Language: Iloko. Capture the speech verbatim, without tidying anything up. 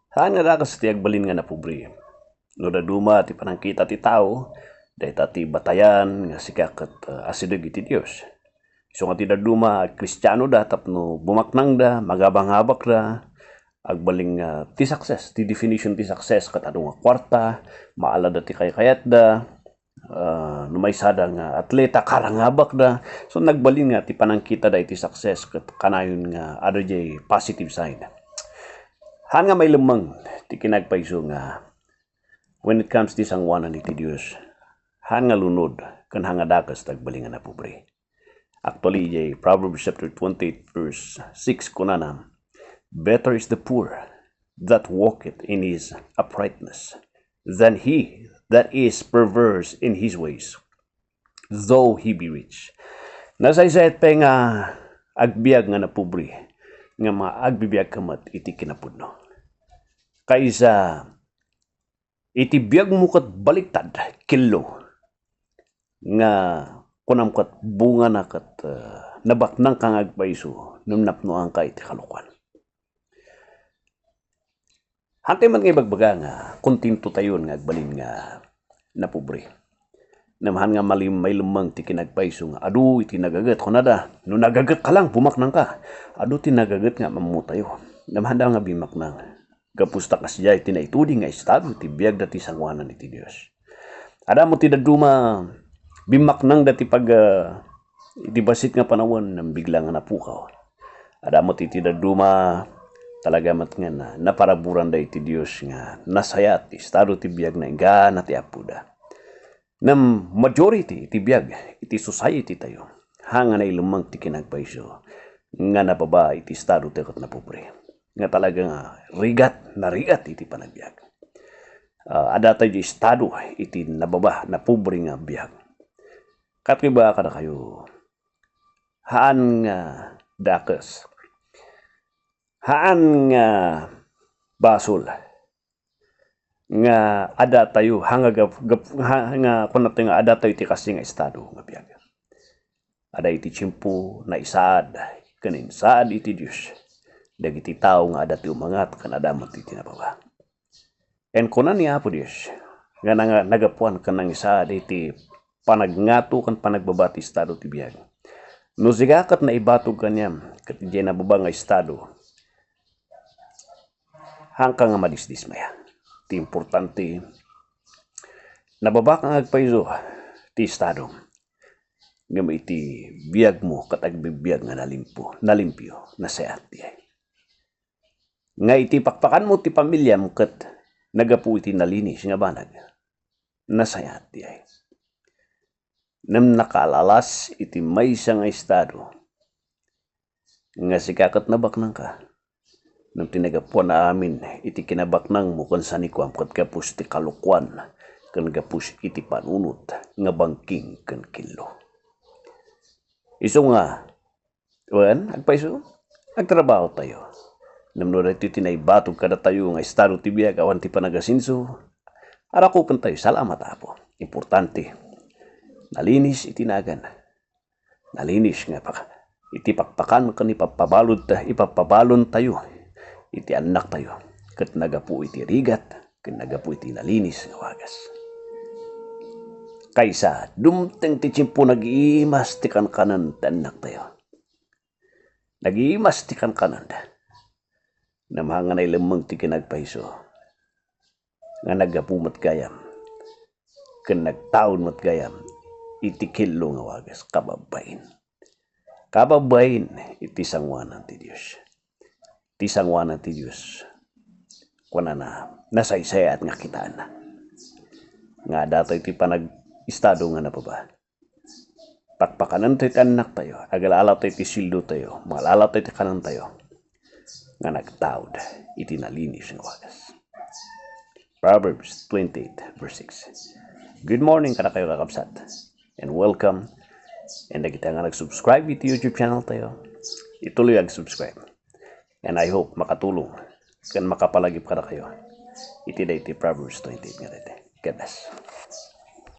Saan nga dakes ti agbalin nga napobre. No dadduma ti panangkita ti tao, dayta ti batayan nga sika ket, ah, asideg iti Dios. Isu nga ti dadduma, Kristianoda tapno bumaknangda, magabangabakda, agbalin nga ti success, ti definition ti success ket adu nga kuarta, maalada ti kaykayatda, ah, no maysada nga atleta, karangabakda. So, nagbalin nga ti panangkitada iti success ket kanayon nga adu jay positive side. Saan nga mailemmeng ti kinagpayso nga when it comes ti sangoanan iti Dios, saan nga lunod ken saan nga dakes ti agbalin nga napobre. Actually, jay Proverbs chapter twenty-eight, verse six, kunana, "Better is the poor that walketh in his uprightness than he that is perverse in his ways, though he be rich." Nasaysayat pay nga agbiag nga napobre, nga maagbibiag ka met iti kinapudno. Kaysa iti biagmo ket baliktad, kello, nga kunam ket bungana ket, ah, nabaknangka nga agpayso, ngem napnoanka iti kalokuan. Hantay met nga ibagbaga nga kontento tayon nga agbalin nga napobre. Ngem saan nga malim-, mailemmeng ti kinagpayso nga adu iti nagaget, kunada, "No nagaget ka lang, bumaknangka." Adu ti nagaget nga ammo tayo. Ngem saan nga bimaknang. Gapu ta kasdiay ti naituding nga estado ti biagda ti sangoanan iti Dios. Adda met ti dadduma, bimmaknangda ti pag-, ah, iti bassit nga panawen, ngem bigla nga napukaw. Adda met iti dadduma, talaga met nga na-, naparaburanda iti Dios nga nasayaat ti estado ti biagna inggana ti apoda. Ngem majority iti biag iti society tayo, saan nga nailemmeng ti kinagpayso nga nababa iti estado tayo ket napobre. Nga talaga nga rigat, narigat iti panagbiag. Ah, adda tayo di estado iti nababa, napobre nga biag. Ket iba kadakayo, saan nga dakes, saan nga basol nga adda tayo, saan nga gap-, gap-, saan nga kunatayo nga adda tayo iti kastoy nga estado nga biag. Adda iti tiempo, naisaad, ken insaad iti Dios dagiti tao nga adda ti umangat ken adda met iti nababa. Ken kuna ni Apo Dios nga nanga-, nagapuan ken nangisaad iti panagngato ken panagbaba ti estado ti biag. No sika ket naibatog kaniam ket idiay nababa nga estado, saanka nga madisdismaya. Ti importante, nababa nga agpayso ti estado. Ngem iti biagmo ket agbibiag nga nalimpo, nalimpio, nasayaat diay. Nga iti pakpakanmo ti pamiliam ket naggapu iti nalinis nga banag, nasayaat diay. Ngem nakaal-alas iti maysa nga estado nga sika ket nabaknangka. Ngem ti naggapuan amin iti kinabaknangmo ken sanikuam ket gapus ti kalokuan ken gapus iti panunot nga bangking ken kello. Isu nga, wen, agpayso, agtrabaho tayo. Ngem no daytoy ti naibatog kadatayo nga estado ti biag awan ti panagasenso, arakupen tayo, "Salamat, Apo." Importante, nalinis iti nagan. Nalinis nga pak-, iti pakpakan ken ipappabalud ta-, ipappabalon tayo iti annak tayo, ket nagapu iti rigat ken nagapu iti nalinis nga wagas. Kaysa dumteng ti tiempo, nagiimas ti kankanen ti annak tayo. Nagiimas ti kankanenda. Namhang nga nailemmeng ti kinagpayso nga naggapu met gayam ken nagtaud met gayam iti kello nga wagas, kababain. Kababain iti sangoanan ti Dios. Ti sangoanan ti Dios, kunana, nasaysayaat nga kitaenna nga adda tayo ti panag-estado nga nababa. Pakpakanen tayo ti annak tayo, agala-ala tayo ti sueldo tayo, mangala-ala tayo ti kanen tayo, nga nagtaud iti nalinis nga wagas. Proverbs twenty-eight, verse six. Good morning kadakayo, kakabsat, and welcome. And dagiti nga nag-subscribe iti YouTube channel tayo, ituloy ag-subscribe. And I hope makatulong ken makapalagip kadakayo iti daytoy Proverbs twenty-eight nga daytoy. God bless.